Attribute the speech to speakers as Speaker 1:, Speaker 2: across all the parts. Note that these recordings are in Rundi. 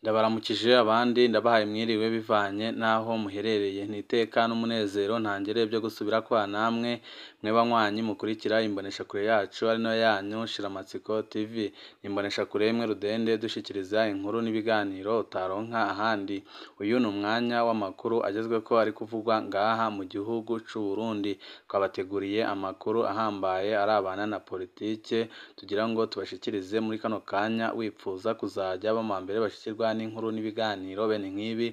Speaker 1: Ndabaramukije abandi ndabahaye mwiriwe bivanye n'aho muherereye, ni iteka n'umunezero ntangere byo gusubira kwa namwe mwe banywanyi mukurikira imboneshakure yacu ari nayo yanyu Shiramatsiko TV, imboneshakure imwe rudende dushikiriza inkuru n'ibiganiro utaronka ahandi. Uyu ni umwanya w'amakuru agezweko ari kuvugwa ngaha mu gihugu c'u Burundi, twabateguriye amakuru ahambaye arabana na politike tugira ngo tubashikirize muri kano kanya, wipfuza kuzaja ba mbere bashikirwa n'inkuru n'ibiganiro bene nk'ibi,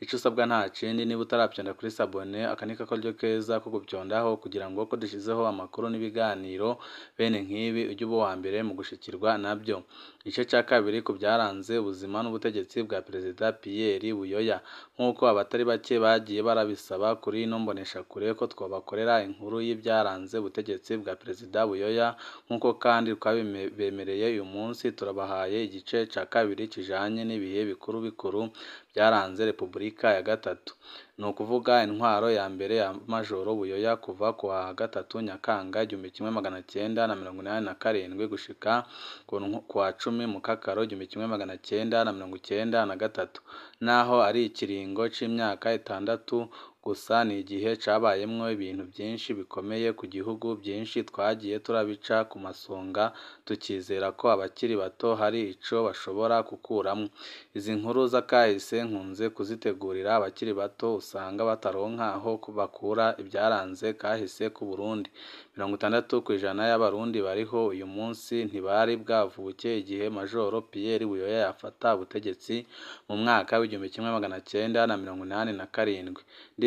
Speaker 1: ico usabwa nta kindi niba utaravyonda kuri sabone aka ni kakaryo keza ko kuvyondaho kugira ngo ko dushizeho amakuru n'ibiganiro bene nk'ibi uje uba uwa mbere mu gushikirwa navyo. Igice ca kabiri ku vyaranze ubuzima n'ubutegetsi bwa Perezida Pierre Buyoya, nk'uko abatari bake bagiye barabisaba kuri ino mboneshakure ko twobakorera inkuru y'ivyaranze ubutegetsi bwa Perezida Buyoya, nk'uko kandi twabibemereye uyu munsi turabahaye igice ca kabiri kijanye n'ibihe bikuru bikuru vyaranze Repubulika ya gatatu, ni ukuvuga intwaro ya mbere ya Majoro Buyoya kuva kuwa gatatu Nyakanga 1987 gushika kuwa 10 Mukakaro 1993, naho ari ikiringo c'imyaka 6 gusa ni igihe cabayemwo ibintu vyinshi bikomeye ku gihugu, vyinshi twagiye turabica ku masonga tukizera ko abakiri bato hari ico bashobora gukuramwo. Izi nkuru z'akahise nkunze kuzitegurira abakiri bato usanga bataronka aho bakura ivyaranze kahise k'Uburundi. 60% y'abarundi bariho uyu munsi ntibari bwavuke igihe Majoro Pierre Buyoya yafata ubutegetsi mu mwaka w'1987.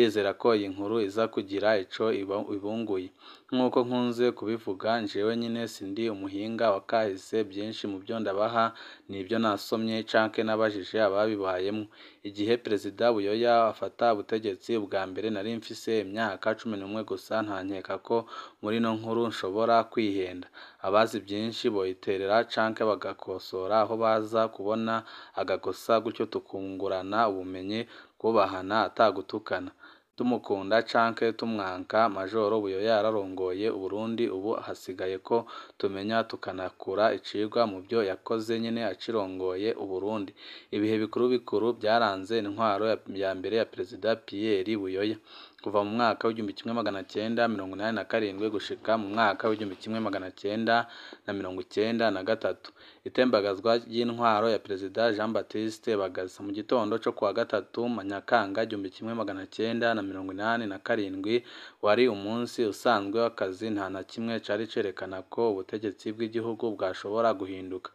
Speaker 1: Ndizera ko iyi nkuru iza kugira ico ibunguye. Nk'uko nkunze kubivuga jewe nyene sindi umuhinga wa kahise, vyinshi muvyo ndabaha nivyo nasomye canke nabajije ababibayemwo. Igihe Perezida Buyoya afata ubutegetsi ubwa mbere nari mfise imyaka 11 gusa, ntankeka ko muri ino nkuru nshobora kwihenda. Abazi vyinshi boyiterera canke bagakosora aho baza kubona agakosa, gutyo tukungurana ubumenyi, twubahana atagutukana. Tumukunda canke tumwanka, Majoro Buyoya yararongoye Uburundi, ubu hasigaye ko tumenya tukanakura icigwa muvyo yakoze nyene acirongoye Uburundi. Ibihe bikuru bikuru vyaranze intwaro ya mbere ya Perezida Pierre Buyoya, kuva mu mwaka w'1987 gushika mu mwaka w'1993. Itembagazwa ry'intwaro ya Perezida Jean Baptiste Bagaza mu gitondo co kuwa gatatu Nyakanga 1987 wari umunsi usanzwe w'akazi, nta na kimwe cari cerekana ko ubutegetsi bw'igihugu bwashobora guhinduka.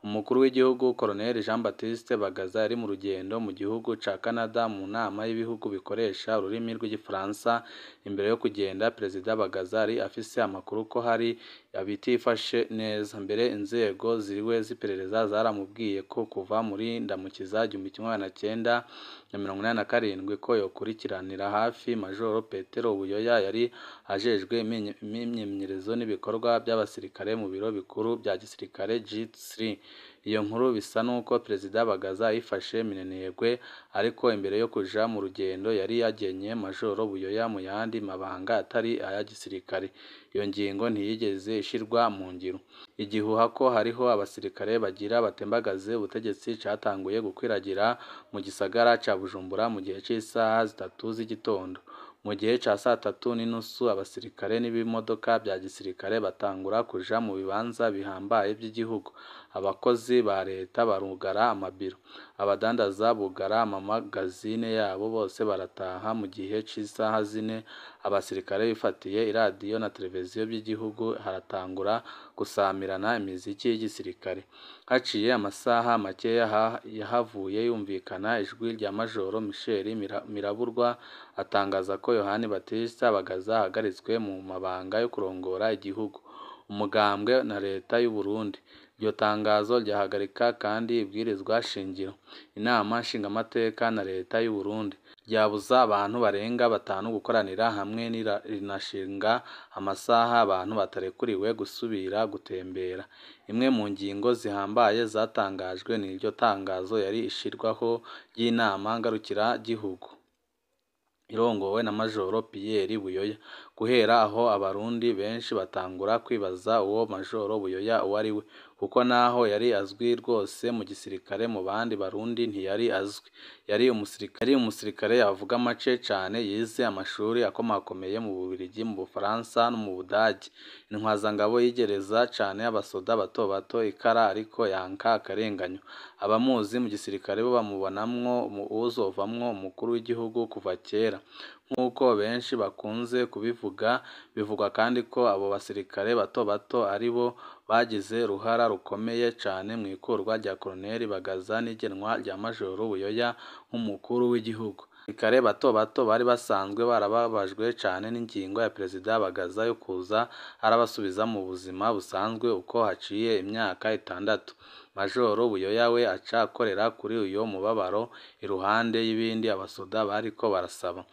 Speaker 1: Umukuru w'igihugu Colonel Jean Baptiste Bagaza yari mu rugendo mu gihugu ca Canada mu nama y'ibihugu bikoresha ururimi rw'igifaransa. Imbere yo kugenda, Perezida Bagaza yari afise amakuru ko hari abitifashe neza. Mbere inzego ziwe z'iperereza zaramubwiye ko kuva muri Ndamukiza 1987 ko yokurikiranira hafi Majoro Petero Buyoya yari ajejwe imyimenyerezo n'ibikorwa vy'abasirikare mu biro bikuru vya gisirikare G3. Iyo nkuru bisa nuko Perezida Bagaza yayifashe minenegwe, ariko imbere yo kuja mu rugendo yari yagenye Majoro Buyoya mu yandi mabanga atari aya gisirikare. Iyo ngingo ntiyigeze ishirwa mu ngiro. Igihuha ko hariho abasirikare bagira batembagaze ubutegetsi catanguye gukwiragira mu gisagara ca Bujumbura mu gihe c'isaha 3 z'igitondo. Mu gihe ca 3:15 abasirikare n'ibimodoka vya gisirikare batangura kuja mu bibanza bihambaye vy'igihugu. Abakozi ba leta barugara amabiro, abadandaza bugara amamagazine yabo, bose barataha. Mu gihe c'isaha 4 abasirikare bifatiye iradiyo na televiziyo vy'igihugu, haratangura gusamirana imiziki y'igisirikare. Haciye amasaha makeya yahavuye yumvikana ijwi rya Majoro Michel Miraburwa atangaza ko Yohani Batista Bagaza ahagaritswe mu mabanga yo kurongora igihugu, umugambwe na leta y'u Burundi. Iryo tangazo ryahagarika kandi ibwirizwa shingiro, inama nshingamateka na leta y'u Burundi, ryabuza abantu barenga 5 gukoranira hamwe, rinashinga amasaha abantu batarekuriwe gusubira gutembera. Imwe mu ngingo zihambaye zatangajwe n'iryo tangazo yari ishirwaho ry'inama ngarukiragihugu irongowe na Majoro Pierre Buyoya. Guhera aho abarundi benshi batangura kwibaza uwo Majoro Buyoya uwo ari we. Kuko naho yari azwi rwose mu gisirikare, mu bandi Barundi ntiyari azwi. Yari umusirikare avuga make cane, yize amashuri akomakomeye mu Bubiligi, mu Bufaransa no mu Budagi. Intwazangabo yigereza cane abasoda bato bato ikara, ariko yanka akarenganyo. Abamuzi mu gisirikare bo bamubonamwo uwuzovamwo umukuru w'igihugu kuva kera. Nk'uko benshi bakunze kubivuga, bivugwa kandi ko abo basirikare bato bato aribo bagize uruhara rukomeye cane mw'ikurwa rya Colonel Bagaza n'igenwa rya Majoro Buyoya nk'umukuru w'igihugu. Abasirikare bato bato bari basanzwe barababajwe cane n'ingingo ya Perezida Bagaza yo kuza arabasubiza mu buzima busanzwe uko haciye imyaka 6. Majoro Buyoya we aca akorera kuri uyo mubabaro iruhande y'ibindi abasoda bariko barasaba.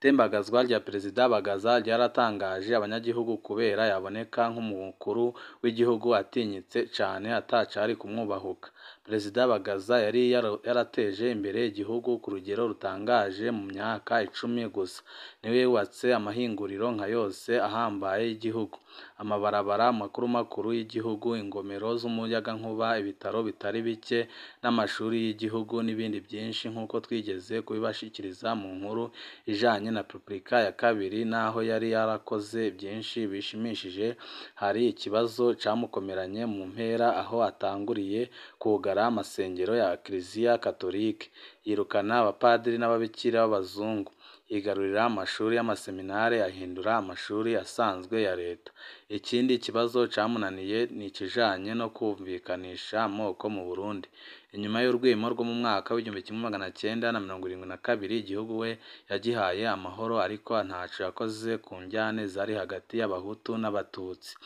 Speaker 1: Itembagazwa rya Perezida Bagaza ryaratangaje abanyagihugu kubera yaboneka nk'umukuru w'igihugu atinyitse cane atacari kumwubahuka. Perezida Bagaza yari yarateje imbere igihugu ku rugero rutangaje mu myaka 10 gusa. Niwe yubatse amahinguriro nka yose ahambaye y'igihugu, amabarabara makuru makuru y'igihugu, ingomero z'umuyagankuba, ibitaro bitari bike n'amashuri y'igihugu n'ibindi byinshi, nk'uko twigeze kubibashikiriza mu nkuru ijanye na Repubulika ya kabiri. Naho yari yarakoze byinshi bishimishije, hari ikibazo camukomeranye mu mpera aho atanguriye kugara amasengero ya Kiliziya Katolike, yirukana abapadiri n'ababikira b'abazungu, yigarurira amashuri y'amaseminari, ahindura amashuri asanzwe ya leta. Ikindi kibazo camunaniye ni ikijanye no kumvikanisha amoko mu Burundi. Inyuma y'urwimo rwo mu mwaka w'1972, igihugu we yagihaye amahoro, ariko ntaco yakoze ku njyane zari hagati y'Abahutu n'Abatutsi.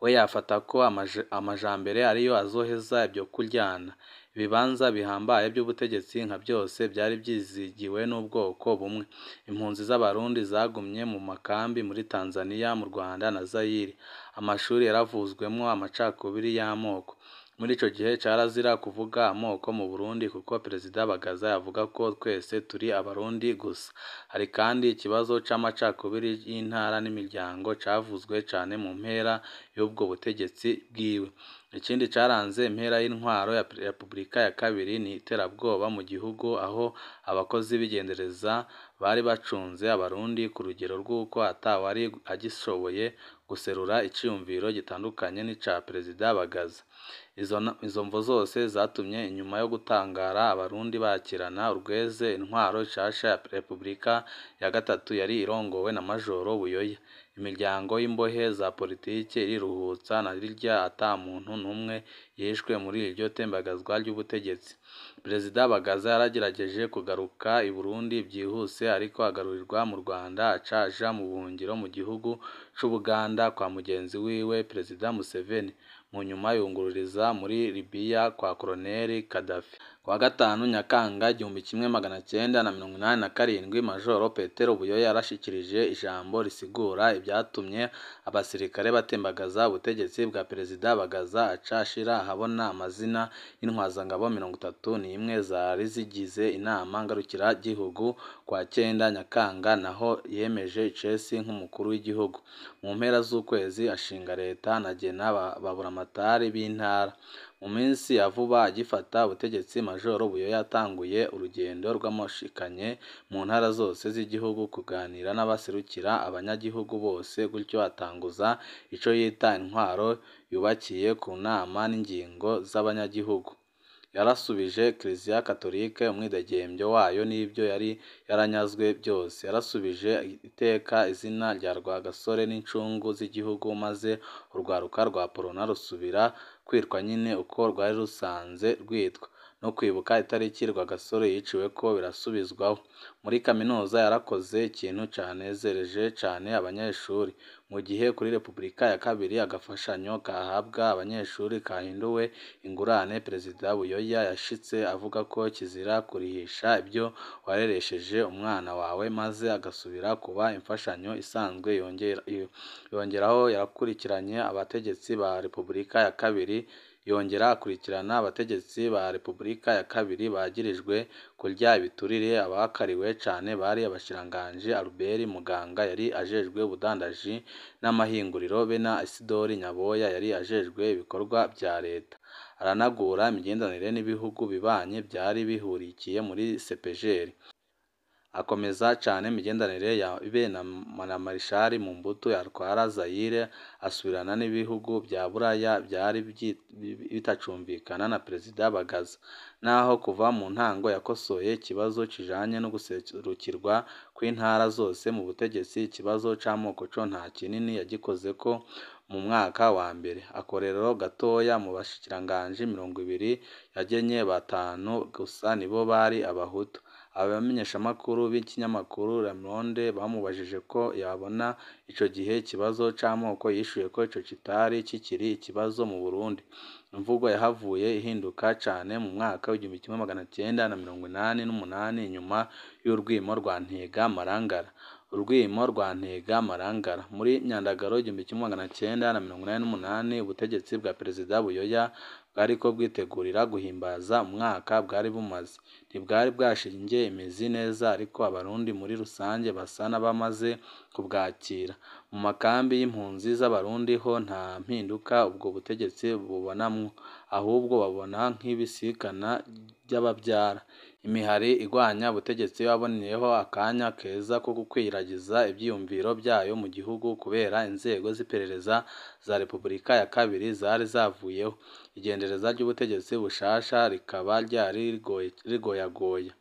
Speaker 1: We yafata ko amajambere ariyo azoheza ibyo kuryana. Ibibanza bihambaye by'ubutegetsi nka byose byari vyizigiwe n'ubwoko bumwe. Impunzi z'Abarundi zagumye mu makambi muri Tanzania, mu Rwanda na Zaire. Amashuri yaravuzwemwo amacakubiri y'amoko. Muri ico gihe carazira kuvuga amoko mu Burundi kuko Perezida Bagaza yavuga ko twese turi Abarundi gusa. Hari kandi ikibazo c'amacakubiri y'intara n'imiryango cavuzwe cane mu mpera y'ubwo butegetsi bwiwe. Ikindi caranze impera y'intwaro ya Repubulika ya kabiri ni iterabwoba mu gihugu, aho abakozi b'igendereza bari bacunze Abarundi ku rugero rw'uko atawari agishoboye guserura iciyumviro gitandukanye n'ica Perezida Bagaza. Izo mvo zose zatumye inyuma yo gutangara Abarundi bakirana urweze intwaro nshasha ya Repubulika ya gatatu yari irongowe na Majoro Buyoya. Imiryango y'imbohe za politike iriruhutsa na rirya ata muntu n'umwe yishwe muri iryo tembagazwa ry'ubutegetsi. Perezida Bagaza yaragerageje kugaruka i Burundi byihuse, ariko agarurirwa mu Rwanda, aca aja mu buhungiro mu gihugu c'Ubuganda kwa mugenzi wiwe Perezida Museveni. Mu nyuma yungururiza muri Libya kwa Colonel Gaddafi. Kuwa gatanu Nyakanga 1987, Majoro Petero Buyoya yarashikirije ijambo risigura ibyatumye abasirikare batembagaza ubutegetsi bwa Perezida Bagaza, aca ashira ahabona amazina y'intwazangabo 31 zari zigize inama ngarukiragihugu. Kuwa 9 Nyakanga naho yemeje Icesi nk'umukuru w'igihugu. Mu mpera z'ukwezi ashinga leta, anagena baburamatari b'intara. Mu minsi ya vuba agifata ubutegetsi, Majoro Buyoya yatanguye urugendo rwamushikanye mu ntara zose z'igihugu kuganira n'abaserukira abanyagihugu bose, gutyo atanguza ico yita intwaro yubakiye ku nama n'ingingo z'abanyagihugu. Yarasubije Kiliziya Katolike umwidegembyo wayo n'ibyo yari yaranyazwe byose. Yarasubije iteka izina rya Rwagasore n'incungu z'igihugu, maze urwaruka rwa Porona rusubira kwitwa nyine uko rwari rusanze rwitwa. No kwibuka itariki Rwagasore yiciweko birasubizwaho. Muri kaminuza yarakoze ikintu canezereje cane abanyeshuri. Mu gihe kuri Repubulika ya kabiri agafashanyo kahabwa abanyeshuri kahinduwe ingurane, Perezida Buyoya yashitse avuga ko kizira kurihisha ibyo wareresheje umwana wawe, maze agasubira kuba imfashanyo isanzwe. Yongeraho yarakurikiranye abategetsi ba Repubulika ya kabiri Yongera akurikirana abategetsi ba Repubulika ya kabiri bagirijwe kurya ibiturire. Abakariwe cane bari abashikiranganji Albert Muganga yari ajejwe ubudandaji n'amahinguriro be na Isidori Nyaboya yari ajejwe ibikorwa vya leta. Aranagura imigenderanire n'ibihugu bibanyi vyari bihurikiye muri CPGL. Akomeza cane imigenderanire ya be na Marshal Mobutu atwara Zaire, asubirana n'ibihugu vya Buraya vyari bitacumvikana na Perezida Bagaza. Naho kuva mu ntango yakosoye ikibazo kijanye no guserukirwa kw'intara zose mu butegetsi, ikibazo c'amoko co nta kinini yagikozeko mu mwaka wa mbere. Akorero gatoya mu bashikiranganji 20 yagenye, batanu gusa nibo bari abahutu. Abamenyeshamakuru b'ikinyamakuru Le Monde bamubajije ko yabona ico gihe ikibazo c'amoko, yishuye ko ico kitari kikiri ikibazo mu Burundi. Imvugo yahavuye ihinduka cane mu mwaka w'1988 inyuma y'urwimo rwa Ntega Marangara. Urwimo rwa Ntega Marangara. Muri Nyandagaro 1988, ubutegetsi bwa Perezida Buyoya bwariko bwitegurira guhimbaza umwaka bwari bumaze. Ntibwari bwashinge imizi neza, ariko abarundi muri rusange basa n'abamaze kubwakira. Mu makambi y'impunzi z'abarundi ho nta mpinduka ubwo butegetsi bubonamwo, ahubwo babona nk'ibisikana ry'abavyara. Imihari igwanya ubutegetsi yaboneyeho akanya keza ko gukwiragiza ivyiyumviro vyayo mu gihugu kubera inzego z'iperereza za Repubulika ya kabiri zari zavuyeho. Igendereza ry'ubutegetsi bushasha rikaba ryari rigoyagoya.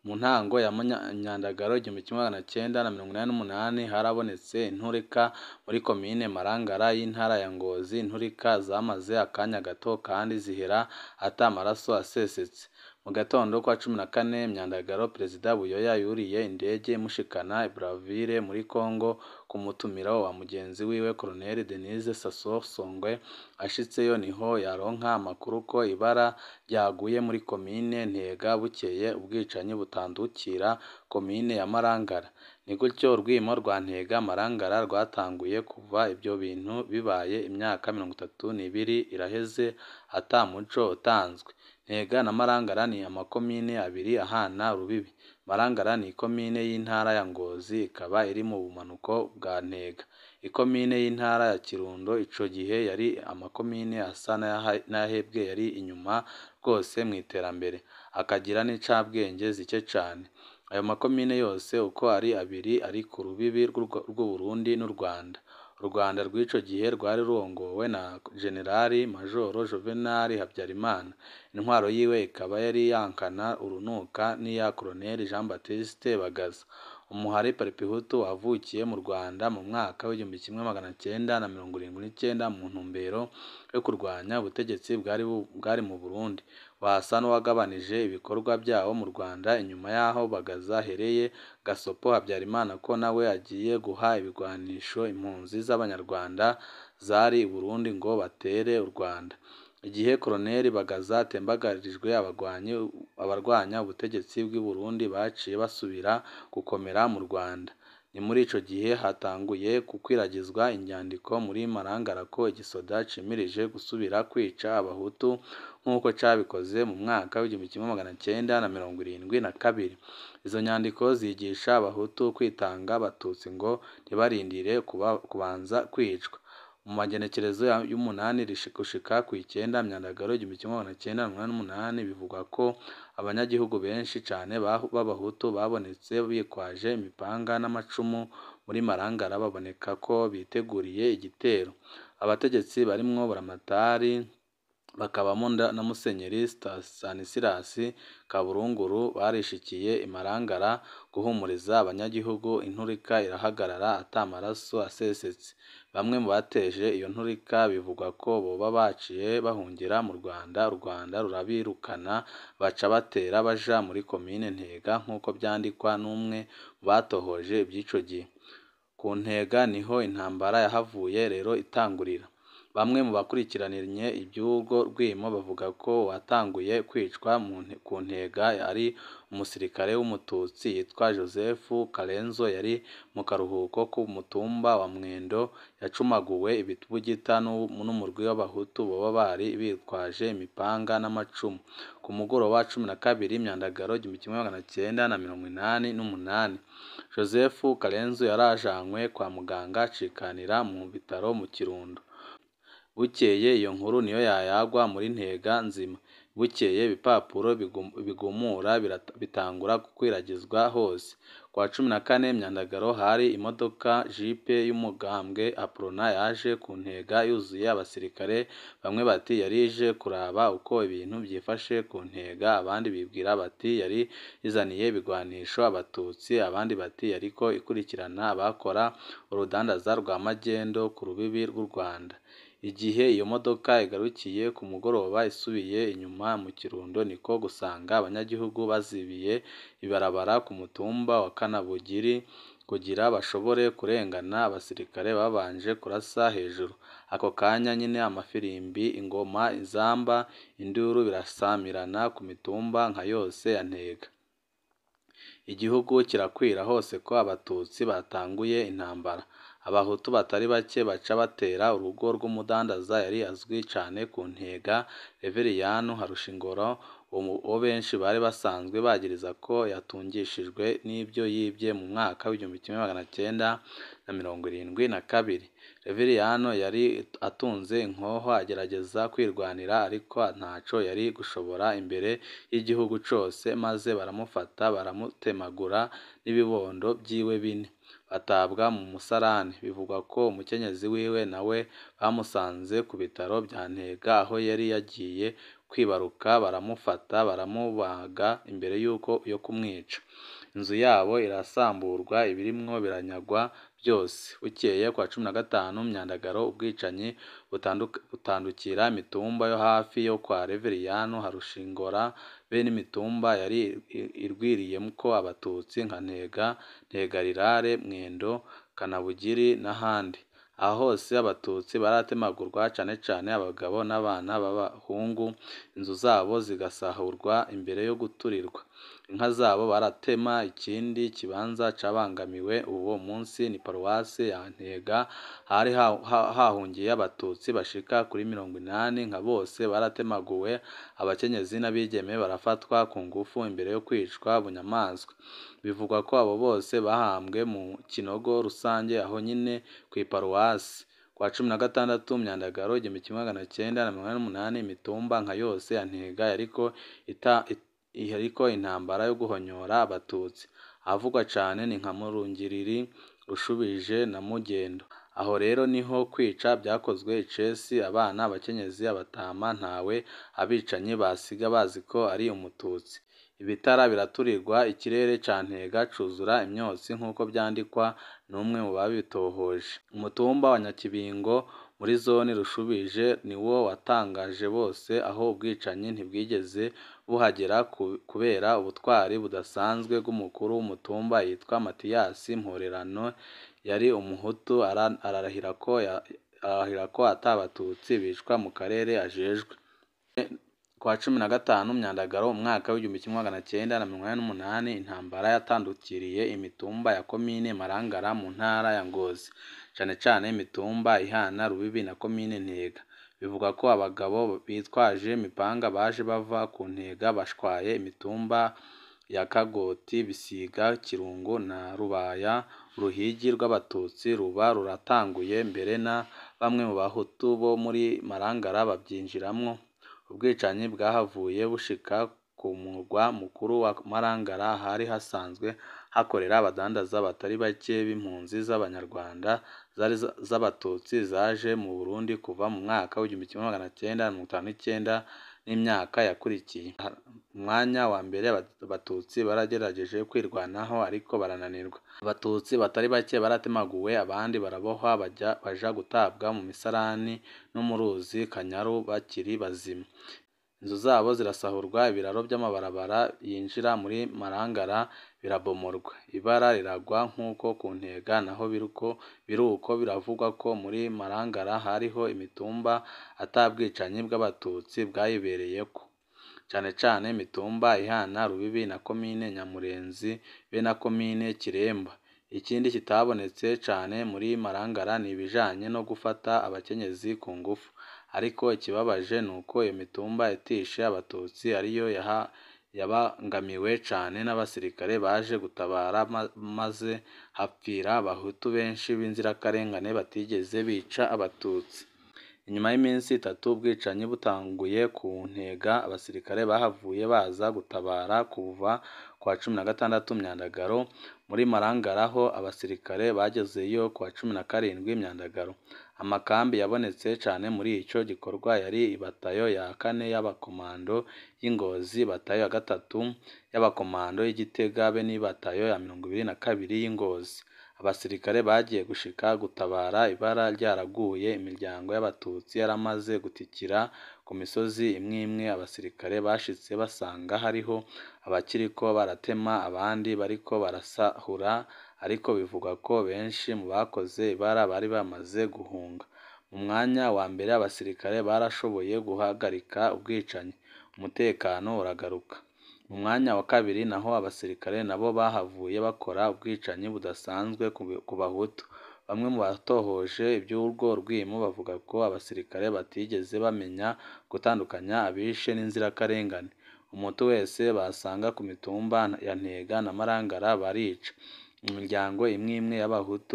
Speaker 1: Mu ntango ya Nyandagaro 1988 harabonetse intureka muri komine Marangara y'intara ya Ngozi. Intureka zamaze akanya gato kandi zihera ata maraso asesetse. Mu gatondo kwa 14 Myandagaro, Perezida Buyoya yuriye indege imushikana i Brazzaville muri Congo ku mutumiro wa mugenzi wiwe Colonel Denis Sassou Nguesso. Ashitseyo niho yaronka amakuru ko ibara ryaguye muri komine Ntega, bukeye ubwicanyi butandukira komine ya Marangara. Ni gutyo urwimo rwa Ntega Marangara rwatanguye. Kuva ivyo bintu bibaye, imyaka 32 iraheze ata muco utanzwe. Ntega na Marangara ni amakomine abiri ahana urubibi. Marangara ni ikomine y'intara ya Ngozi, ikaba iri mu bumanuko bwa Ntega. Ikomine y'intara ya Kirundo. Ico gihe yari amakomine asa n'ayahebwe, yari inyuma rwose mw'iterambere, akagira n'incabwenge zike cane. Ayo makomine yose uko ari abiri ari ku rubibi rw'Uburundi n'u Rwanda. U Rwanda rw'ico gihe rwari rurongowe na Generali Majoro Juvenal Habyarimana. Intwaro yiwe ikaba yari yankana urunuka n'iya Colonel Jean Baptiste Bagaza. Umuhari Paripehutu wavukiye mu Rwanda mu mwaka w'1979 mu ntumbero yo kurwanya ubutegetsi bwari mu Burundi. Wasa n'uwagabanije ibikorwa vyawo mu Rwanda inyuma y'aho Bagaza ahereye gasopo Habyarimana ko nawe agiye guha ibigwanisho impunzi z'abanyarwanda zari i Burundi ngo batere u Rwanda. Igihe Colonel Bagaza atembagarijwe, abarwanya ubutegetsi bw'i Burundi baciye basubira gukomera mu Rwanda. Ni muri ico gihe hatanguye gukwiragizwa inyandiko muri Marangara ko igisoda cimirije gusubira kwica abahutu nk'uko cabikoze mu mwaka w'1972. Izo nyandiko zigisha abahutu kwitanga abatutsi ngo ntibarindire kubanza kwicwa. Mu magenekerezo y'umunani gushika kw'icenda Myandagaro 1988, bivugwa ko abanyagihugu benshi cane b'abahutu babonetse bitwaje imipanga n'amacumu muri Marangara, baboneka ko biteguriye igitero. Abategetsi barimwo Buramatari bakabamwo na Musenyeri Stanislas Kaburunguru barishikiye i Marangara guhumuriza abanyagihugu, inturika irahagarara ata maraso asesetse. Bamwe mu bateje iyo nturika bivugwa ko boba baciye bahungira mu Rwanda, u Rwanda rurabirukana baca batera baja muri komine Ntega nk'uko vyandikwa n'umwe mu batohoje ivy'ico gihe. Ku Ntega niho intambara yahavuye rero itangurira. Bamwe mu bakurikiraniranye iby'urwo rwimo bavuga ko uwatanguye kwicwa ku Ntega ari umusirikare w'umututsi yitwa Joseph Karenzo yari mu karuhuko ku mutumba wa Mwendo, yacumaguwe ibibugita n'umurwi w'abahutu boba bari bitwaje imipanga n'amacumu. Ku mugoroba wa 12 Myandagaro 1988, Joseph Karenzo yarajanywe kwa muganga acikanira mu bitaro mu Kirundo. Bukeye iyo nkuru niyo yayagwa muri Ntega nzima. Bukeye ibipapuro bigumura bitangura gukwiragizwa hose. Ku wa 14 Myandagaro hari imodoka jipe y'umugambwe Aprona yaje ku Ntega yuzuye abasirikare, bamwe bati yari ije kuraba uko ibintu vyifashe ku Ntega, abandi bibwira bati yari izaniye ibigwanisho abatutsi, abandi bati yariko ikurikirana abakora urudandaza rwa magendo ku rubibi rw'u Rwanda. Igihe iyo modoka igarukiye ku mugoroba isubiye inyuma mu Kirundo niko gusanga abanyagihugu bazibiye ibarabara ku mutumba wa Kanabugiri kugira bashobore kurengana, abasirikare babanje kurasa hejuru. Ako kanya nyene amafirimbi, ingoma, inzamba, induru birasamirana ku mitumba nka yose ya Ntega. Igihugu kirakwira hose ko abatutsi batanguye intambara. Abahutu batari bake baca batera urugo rw'umudandaza yari azwi cane ku Ntega, Reveriyani Harushingoro, uwo benshi bari basanzwe bagiriza ko yatungishijwe n'ivyo yivye mu mwaka w'1972. Reveriyani yari atunze inkoho agerageza kwirwanira ariko ntaco yari gushobora imbere y'igihugu cose, maze baramufata baramutemagura n'ibibondo vyiwe bine, batabwa mu musarani. Bivugwa ko umukenyezi wiwe nawe bamusanze ku bitaro vya Ntega aho yari yagiye kwibaruka, baramufata baramubaga imbere y'uko yo kumwica. Inzu yabo irasamburwa, ibirimwo biranyagwa vyose. Bukeye ku wa 15 Myandagaro ubwicanyi butandukira imitumba yo hafi yo kwa Reveriyani Harushingora be n'imitumba yari irwiriyemwo abatutsi nka Ntega, Ntegarirare, Mwendo, Kanabugiri n'ahandi. Aho hose abatutsi baratemagurwa cane cane abagabo n'abana b'abahungu, inzu zabo zigasahurwa imbere yo guturirwa. Inka zabo baratema. Ikindi kibanza cabangamiwe uwo munsi ni paruwasi ya Ntega, hari hahungiye abatutsi bashika kuri 80, nka bose baratemaguwe, abakenyezi n'abigeme barafatwa ku ngufu imbere yo kwicwa bunyamaswa. Bivugwa ko abo bose bahambwe mu kinogo rusange aho nyene kw'iparuwasi. Ku wa 16 Myandagaro 1988, imitumba nka yose ya Ntega yariko intambara yo guhonyora abatutsi. Ahavugwa cane ni nka Murungiriri, Rushubije na Mugendo. Aho rero niho kwica vyakozwe icesi, abana, abakenyezi, abatama, ntawe abicanyi basiga bazi ko ari umututsi. Ibitara biraturirwa, ikirere ca Ntega cuzura imyotsi nk'uko vyandikwa n'umwe mu babitohoje. Umutumba wa Nyakibingo muri zone Rushubije niwo watangaje bose, aho ubwicanyi ntibwigeze buhagera kubera ubutwari budasanzwe bw'umukuru w'umutumba yitwa Matiyasi Mporerano, yari umuhutu, ararahira ko ata batutsi bicwa mu karere ajejwe. Ku wa 15 Myandagaro umwaka w'1988, intambara yatandukiriye imitumba ya komine Marangara mu ntara ya Ngozi, cane cane imitumba ihana Rubibi na komine Ntega. Bivugwa ko abagabo bitwaje imipanga baje bava ku Ntega bashwaye imitumba ya Kagoti, Bisiga, Kirungu na Rubaya. Uruhigi rw'abatutsi ruba ruratanguye, mbere na bamwe mu bahutu bo muri Marangara bavyinjiramwo. Ubwicanyi bwahavuye bushika ku murwa mukuru wa Marangara, ahari hasanzwe hakorera abadandaza batari bake b'impunzi z'abanyarwanda zari z'abatutsi zaje mu Burundi kuva mu mwaka w'1959 n'imyaka yakurikiye. Umwanya wa mbere abatutsi baragerageje kwirwanaho ariko barananirwa. Abatutsi batari bake baratemaguwe, abandi barabohwa baja gutabwa mu misarani no mu ruzi Kanyaru bakiri bazima. Inzu zabo zirasahurwa, ibiraro by'amabarabara yinjira muri Marangara birabomorwa, ibara riragwa nk'uko ku Ntega naho biruko. Biravugwa ko muri Marangara hariho imitumba ata bwicanyi bw'abatutsi bwayibereyeko, cane cane imitumba ihana rubibi na komine Nyamurenzi be na komine Kiremba. Ikindi kitabonetse cane muri Marangara ni ibijanye no gufata abakenyezi ku ngufu, ariko ikibabaje nuko iyo mitumba itishe abatutsi ariyo yabangamiwe cane n'abasirikare baje gutabara, maze hapfira abahutu benshi b'inzirakarengane batigeze bica abatutsi. Inyuma y'iminsi itatu ubwicanyi butanguye ku Ntega, abasirikare bahavuye baza gutabara kuva kuwa 16 Myandagaro. Muri Marangara ho abasirikare bagezeyo kuwa 17 Myandagaro. Amakambi yabonetse cane muri ico gikorwa yari ibatayo ya kane y'abakomando y'i Ngozi, batayo ya gatatu y'abakomando y'i Gitega be n'ibatayo ya 22 y'i Ngozi. Abasirikare bagiye gushika gutabara ibara ryaraguye, imiryango y'abatutsi yaramaze gutikira ku misozi imwe imwe. Abasirikare bashitse basanga hariho abakiriko baratema, abandi bariko barasahura, ariko bivugwa ko benshi mu bakoze ibara bari bamaze guhunga. Mu mwanya wa mbere abasirikare barashoboye guhagarika ubwicanyi, umutekano uragaruka. Mu mwanya wa kabiri naho abasirikare nabo bahavuye bakora ubwicanyi budasanzwe ku bahutu. Bamwe mu batohoje iby'urwo rwimo bavuga ko abasirikare batigeze bamenya gutandukanya abishe n'inzirakarengane. Umuhutu wese basanga ku mitumba ya Ntega na Marangara barica. Imiryango imwe imwe y'abahutu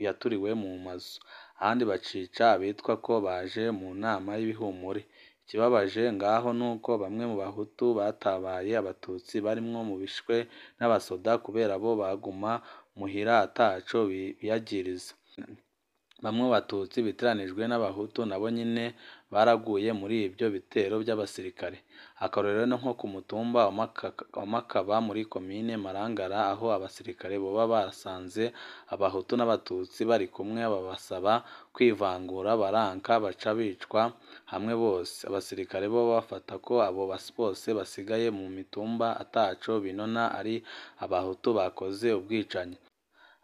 Speaker 1: yaturiwe mu mazu, ahandi bacica abitwa ko baje mu nama y'ibihumure. Ikibabaje ngaho nuko bamwe mu bahutu batabaye abatutsi barimwo mu bishwe n'abasoda kubera bo baguma muhira ataco biyagiriza. Bamwe mu batutsi bitiranijwe n'abahutu nabo nyene baraguye muri ivyo bitero by'abasirikare. Akarorero ni nko ku mutumba wa Makaba muri komine Marangara, aho abasirikare boba basanze abahutu n'abatutsi bari kumwe babasaba kwivangura baranka, baca bicwa hamwe bose. Abasirikare bo bafata ko abo bose basigaye mu mitumba ataco binona ari abahutu bakoze ubwicanyi.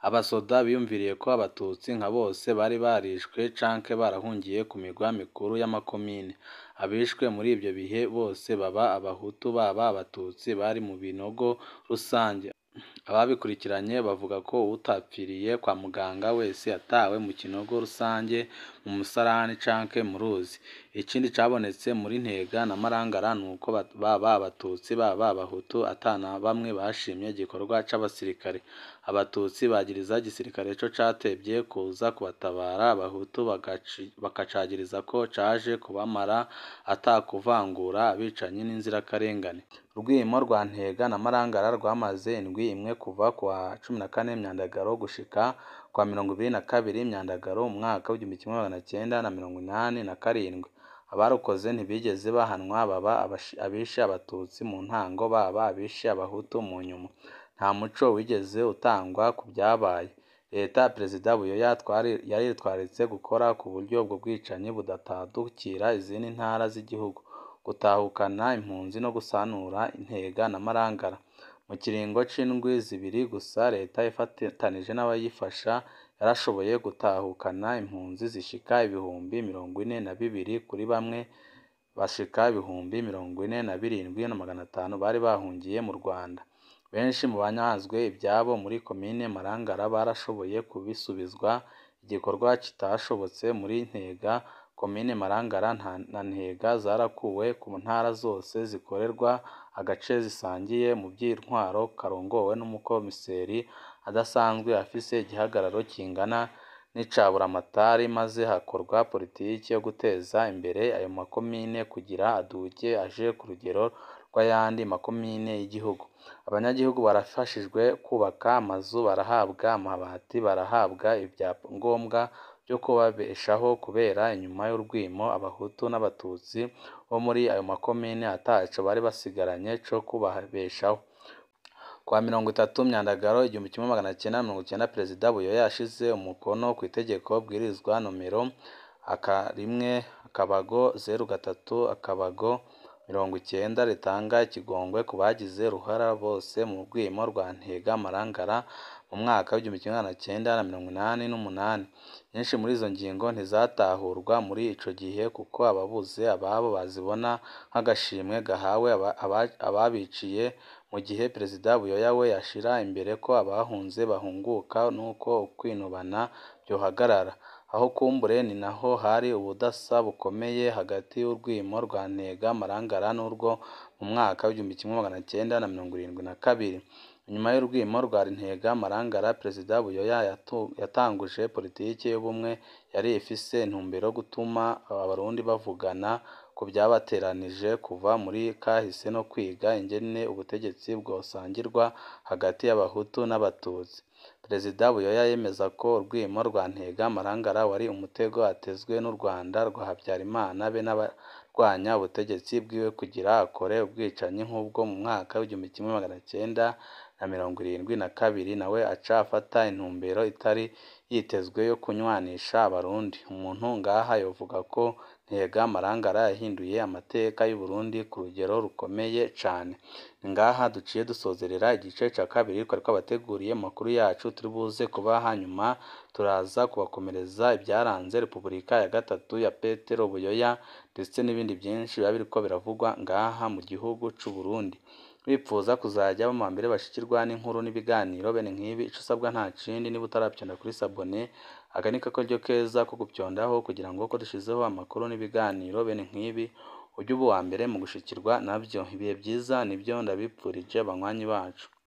Speaker 1: Abasoda biyumviriye ko abatutsi nka bose bari barishwe canke barahungiye ku migwa mikuru y'amakomine. Abishwe muri ivyo bihe bose, baba abahutu baba abatutsi, bari mu binogo rusange. Ababikurikiranye bavuga ko uwutapfiriye kwa muganga wese yatawe mu kinogo rusange, mu musarani canke mu ruzi. Ikindi cabonetse muri Ntega na Marangara nuko baba abatutsi baba abahutu ata na bamwe bashimye igikorwa c'abasirikare. Abatutsi bagiriza igisirikare co catevye kuza kubatabara, abahutu bakacagiriza ko caje kubamara atakuvangura abicanyi n'inzirakarengane. Urwimo rwa Ntega na Marangara rwamaze indwi imwe, kuva kuwa 14 Myandagaro gushika kuwa 22 Myandagaro umwaka w'1987. Abarukoze ntibigeze bahanwa, baba abishe abatutsi mu ntango, baba abishe abahutu mu nyuma. Nta muco wigeze utangwa ku vyabaye. Leta ya Perezida Buyoya yaritwararitse gukora ku buryo ubwo bwicanyi budatandukira izindi ntara z'igihugu, gutahukana impunzi no gusanura Ntega na Marangara. Mu kiringo c'indwi zibiri gusa, leta ifatanije n'abayifasha yarashoboye gutahukana impunzi zishika 42,000 kuri bamwe bashika 47,500 bari bahungiye mu Rwanda. Benshi mu banyazwe ivyabo muri komine Marangara barashoboye kubisubizwa, igikorwa kitashobotse muri Ntega. Komine Marangara na Ntega zarakuwe ku ntara zose zikorerwa agace zisangiye mu vy'intwaro karongowe n'umukomiseri adasanzwe afise igihagararo kingana n'ica Buramatari, maze hakorwa politiki yo guteza imbere ayo makomine kugira aduge aje ku rugero rw'ayandi makomine y'igihugu. Abanyagihugu barafashijwe kubaka amazu, barahabwa amabati, barahabwa ivyangombwa vyo kubabeshaho kubera inyuma y'urwimo abahutu n'abatutsi bo muri ayo makomine ataco bari basigaranye co kubabeshaho. Kuwa 30 Myandagaro 1990, Perezida Buyoya yashize umukono kw'itegeko bwirizwa nomero 1-03 90 ritanga ikigongwe ku bagize uruhara bose mu rwimo rwa Ntega Marangara mu mwaka w'1988. Nyinshi muri izo ngingo ntizatahurwa muri ico gihe kuko ababuze ababo bazibona nk'agashimwe gahawe ababiciye, mu gihe Perezida Buyoya we yashira imbere ko abahunze bahunguka n'uko ukwinubana vyohagarara. Aho kumbure ni naho hari ubudasa bukomeye hagati y'urwimo rwa Ntega Marangara n'urwo mu mwaka w'1972. Inyuma y'urwimo rwa Ntega Marangara, Perezida Buyoya yatanguje politike y'ubumwe yari ifise intumbero yo gutuma abarundi bavugana ku vyabateranije kuva muri kahise no kwiga ingene ubutegetsi bwosangirwa hagati y'abahutu n'abatutsi. Perezida Buyoya yemeza ko urwimo rwa Ntega Marangara wari umutego atezwe n'u Rwanda rwa Habyarimana be n'abarwanya ubutegetsi bwiwe kugira akore ubwicanyi nk'ubwo mu mwaka w'1972, nawe aca afata intumbero itari yitezwe yo kunywanisha abarundi. Umuntu ngaha yovuga ko Ntega Marangara yahinduye amateka y'Uburundi ku rugero rukomeye cane. Ni ngaha duciye dusozerera igice ca kabiri twari twabateguriye mu makuru yacu turi buze kubaha nyuma, turaza kubakomereza ibyaranze Repubulika ya gatatu ya Petero Buyoya ndetse n'ibindi byinshi biba biriko biravugwa ngaha mu gihugu c'u Burundi. Bipfuza kuzajya baba mu mbere bashikirwa n'inkuru n'ibiganiro bene nk'ibi, ico usabwa nta kindi niba utaravyonda kuri sabone, aka ni kakaryo keza ko gupyondaho kugira ngo uko dushizeho amakuru n'ibiganiro bene nk'ibi ujye uba uwa mbere mu gushikirwa navyo. Ibihe vyiza nivyo ndabipfurije banywanyi bacu.